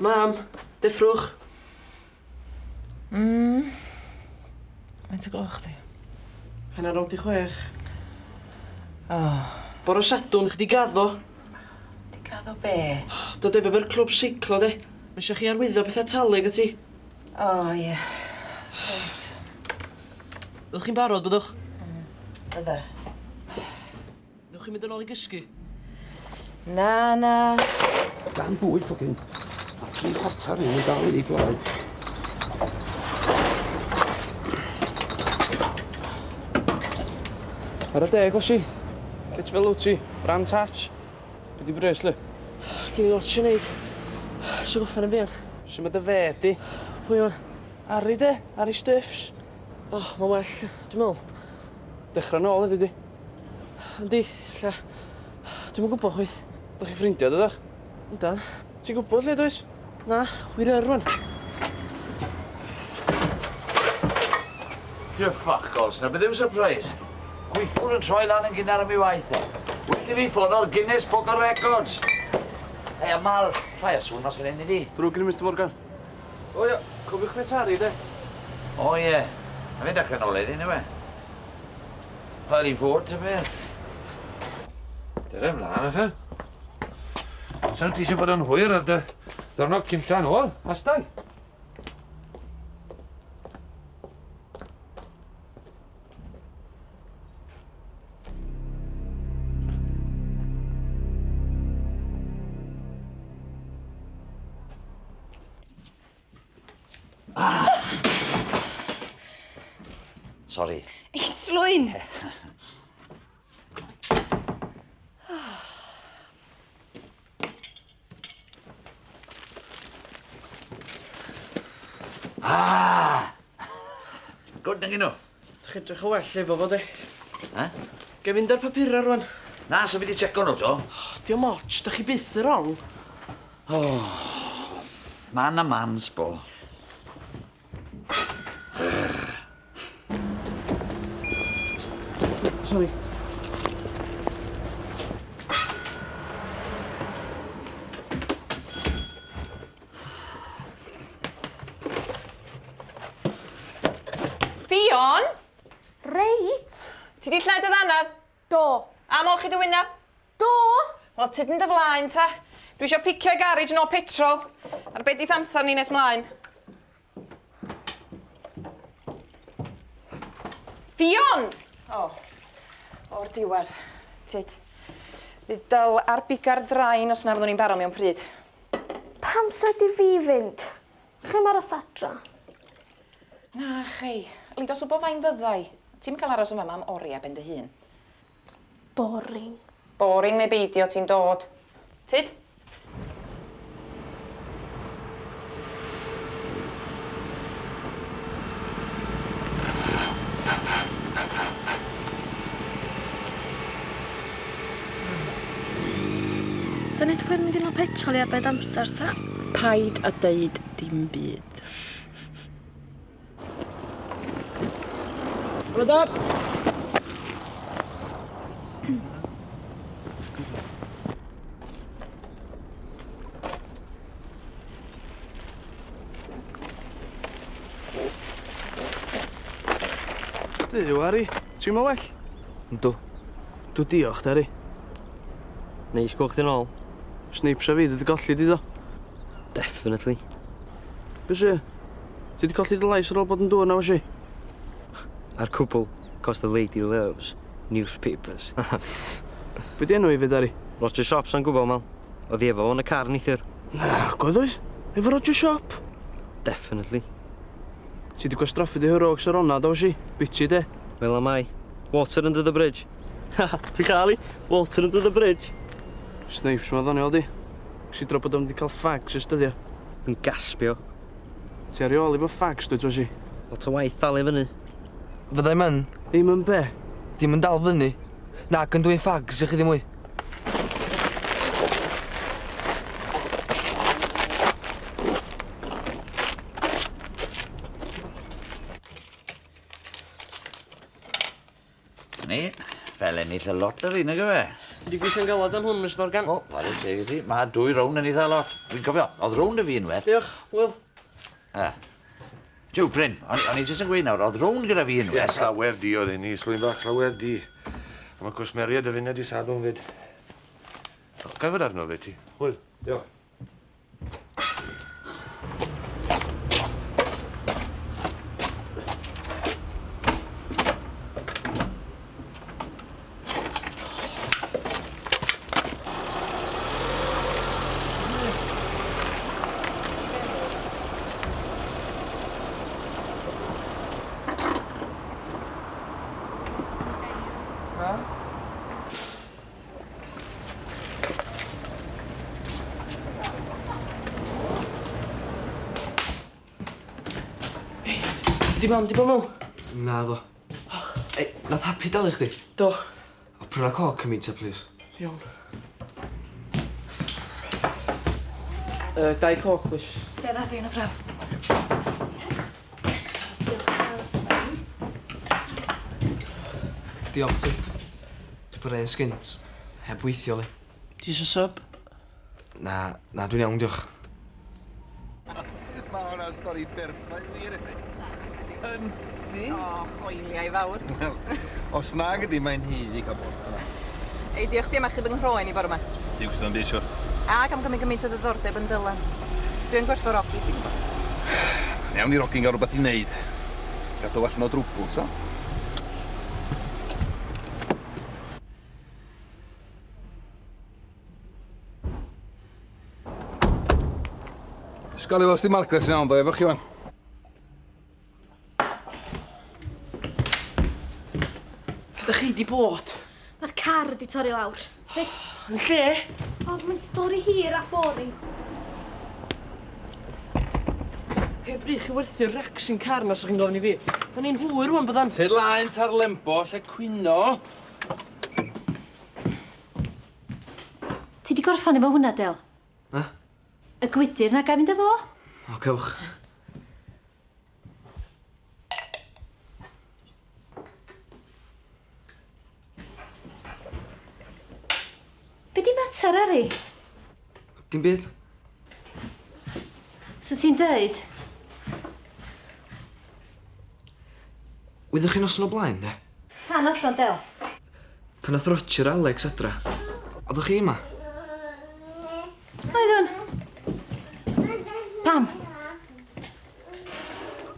Mam, deffrwch. Faint o gloch di? 5:30. O. Bore Sadwrn, chdi gaddo. Di gaddo be? Dod efo fi'r clwb seiclo, de. Mae eisiau chi arwyddo pethau talu ag ti. O, ie. Reit. Byddwch chi'n barod, byddwch? Bydda. Newch chi mynd yn ôl i gysgu? Na, na. Gan bwyll, hogyn. A 7:45 yn dal i gloi. Ar y deg, osi. Lle ti fel wyt ti? Brands Hatch. Be di bres, lle? Gyn i lot i wneud. Isio goffan yn fuan. Sut mae dy fe di? Pwy o'n? Ari de, Ari Stuffs. O, mae'n well, dwi'n meddwl. Dechrau nôl ydy di. Yndi, lla. Dwi'm yn gwybod chwaith. Dych chi ffrindiau, dydach? Yndan. Ti'n gwybod lle, dwyt? Na, wir yr rwan. Pure fuck all, na beth yw surprise. Gweithwr yn troi lan yn gynnar am ei waith e. Wedi fi ffono'r Guinness Book of Records. Hei, a mal, llai o sŵn mas fan hyn iddi. Drwg gen i Mr Morgan. O ia, cofiwch fe Tari, de. O ie, a fe'n dechrau nôl heddi, neu we? Wel, i fod, ta beth. Dere ymlaen, ychan. Sa'n ti eisiau bod yn hwyr ar dy ddwrnod cynta yn ôl, astai? Sori. Islwyn! Ah! Good nag nhw. Dach chi edrych o well efo fo, de. Ha? Ga i fynd ar papura rwan. Na, so fi di checo nhw to. Oh, Diolch moch, dach chi byth y wrong. Man a man, sbo. Sorry. Fion! Reit. Ti di llnau dy ddanadd? Do. Am olchi dy wynab? Do. Wel, tyd yn dy flaen ta. Dwi eisiau picio i garej yn ôl petrol. Ar be dith amser ni nes mlaen. Fion! O, o'r diwedd. Tyd. Fydd dyl ar biga'r drain os na fyddwn ni'n barod mewn pryd. Pam sa di fi fynd? Chi'm aros adra? Na, chei. Li dos wbo fain fyddai. Ti'm yn cael aros yn fama am oriau ben dy hun. Boring. Boring neu beidio, ti'n dod. Tyd? Sa'n neud pwynt mynd i nôl petrol i arbed amser ta? Paid a deud dim byd. Bore da! Duw, Ari, ti'n ma well? Yndw. Dw diolch, Dari. Neis gweld chdi nôl. Snipes a fi, dwi 'di golli di do. Definitely. Be sy? Ti 'di colli dy lais ar ôl bod yn dŵr na wsi? A'r cwbl, cos the lady loves newspapers. Be di enw i fyd, Ari? Roger Shop, sa'n gwybod, mal. Oedd hi efo fo yn y car neithiwr. Na, gwedd oedd? Efo Roger Shop? Definitely. Ti 'di gwastraffu dy heroics ar honna, do wsi? Biti de. Fel am ai. Water under the bridge. Ti'n cael i? Water under the bridge. Snipes ma ddoniol di. Cysidro bod o'm 'di cael fags ers dyddia. Dwi'n gaspio. Ti ar ôl efo fags dwyt wsi? Lot o waith dal i fyny. Fydda i'm yn. Ddim yn be? Ddim yn dal fyny. Nac yn dwyn fags i chi ddim mwy. Ni, fel ennill y lottery, nag yw e? Wedi gweithio'n galad am hwn, Miss Morgan. O, whare teg i ti. Mae dwy rown yn eitha lot. Dwi'n cofio, oedd rown 'da fi unwaith. Diolch, Wil. E. Jiw, Bryn, o'n i- o'n i jyst yn gweud nawr, oedd rown gyda fi unwaith. Ie, slawer di oedd hynny, slwyn bach, slawer di. A mae cwsmeriaid y funud i Sadwrn fyd. Ga i fod arno fe ti? Hwyl, diolch. Di mam di bod mewn? Naddo. Ei, nath Happy dalu chdi? Do. O, pryna coc i mi ta, please. Iawn. Dau coc, please. Stedd Happy yn y draw. Diolch ti. Dwi bod ein sgynt. Heb weithio li. Ti isio sub? Na, na, dwi'n iawn, diolch. Mae hwnna'n stori berffaith wir i chi. Yndi? O, choeliau fawr. Wel, os nag ydi, mae'n haeddu cael borth yna. Ei, diolch ti am achub yng nghroen i bore yma. Diolch sydd am byd, siwr. Ac am gymryd gymaint o ddiddordeb yn Dylan. Dwi'n gwerthfawrogi, ti'n gwybod. Iawn i'r hogyn gael rhywbeth i wneud. Gadw allan o drwbl, to. Sgoli los di Margaret sy'n iawn ddo efo chi wan. Lle da chi di bod? Mae'r car di torri lawr. Tyd. Yn lle? O, mae'n stori hir a boring. Heb rych i werthu'r rac sy'n car na sa chi'n gofyn i fi. Da ni'n hwyr rwan byddan. Tyd laen ta'r lembo lle cwyno. Ti di gorffan efo hwnna, Del? Ha? Y gwydyr na gai fynd â fo? O, cewch. Be di mater, Ari? Dim byd. So ti'n deud? Wyddoch chi noson o blaen, de? Pa noson, Del? Pan nath Roger Alex adra. Oeddech chi yma? Oeddwn. Pam?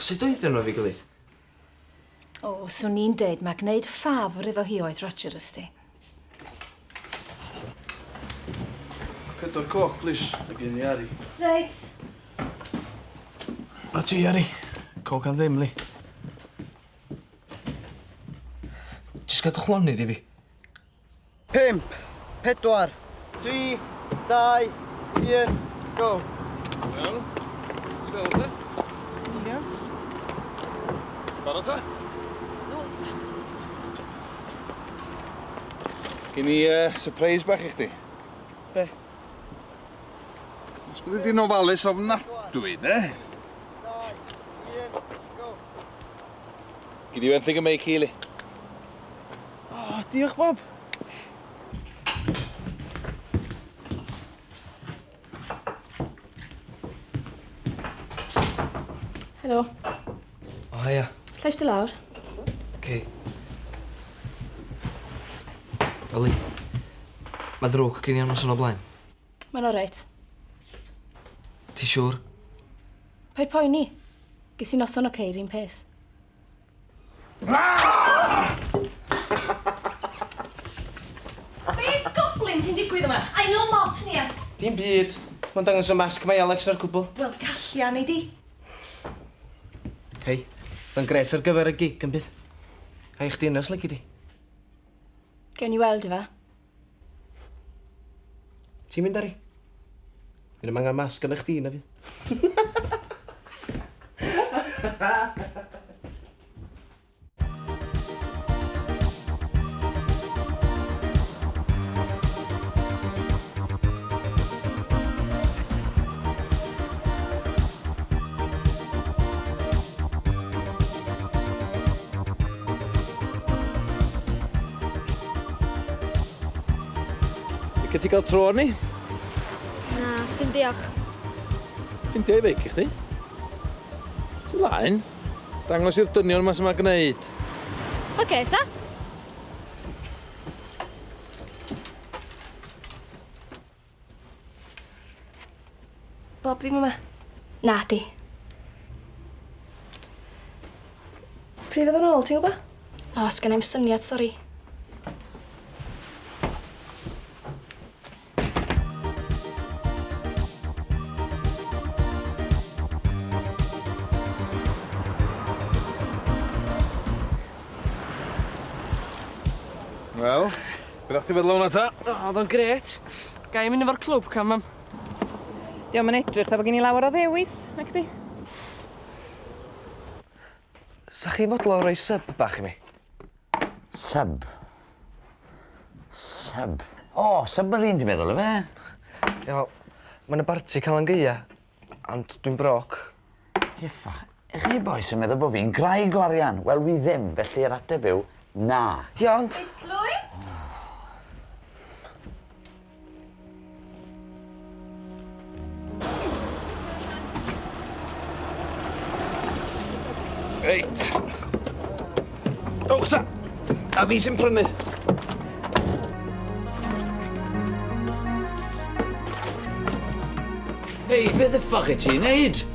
Sut oedden nhw efo'i gilydd? O, swn i'n deud mae gwneud ffafr efo hi oedd Roger ysdi. Pedwar coc, please. A gyn i Ari. Reit. Na ti, Ari. Coc am ddim, li. Jyst gadwch lonydd i fi. 5, 4, 3, 2, 1, go. Iawn. Ti'n gweld te? Brilliant. Ti'n barod ta? Gen i surprise bach i chdi. Be? Os byddi di'n ofalus ofnadwy, de? Gyd i fenthyg y meic i, li. O, diolch, Bob. Helo. O, haia. Llais dy lawr. Cei. Oli, mae ddrwg gen i am noson o blaen. Mae'n oreit. Ti siŵr? Paid poeni. Ges i noson oce i'r un peth. Be goblin sy'n digwydd yma? I know mop ni. Dim byd. Mae'n dangos y masg mae Alex ar cwbl. Wel, callia nei di. Hei, mae'n gret ar gyfer y gig yn bydd. A i chdi yna os lici di. Gewn ni weld efe. Ti'n mynd, Ari? Fydd ddim angen masg arna chdi na fi. Licio ti gael tro arni? Na, dim diolch. Ffindio i feic i chdi. Ti laen? Dangos i'r dynion 'ma su' ma' gneud. Oce ta. Bob ddim yma? Na di. Pryd fydd o'n ôl, ti'n gwybod? O, sgen i'm syniad, sori. Wel, be' chdi feddwl o hwnna ta? O, oedd o'n grêt. Ga i mynd efo'r clwb cam, mam? Dio'm yn edrych 'tha bod gen i lawer o ddewis, nacdi? Sa chi'n fodlon rhoi sub bach i mi? Sub? Sub? O, submarine ti'n meddwl, ife? Ie, wel, ma' 'na barti Calan Gaea, ond dwi'n broke. Uffach, ych chi bois yn meddwl bo fi'n graig o arian? Wel, wi ddim, felly yr ateb yw na. Ie, ond... Islwyn? Reit. Dowch ta! A fi sy'n prynu. Hei, be the fuck wyt ti'n neud?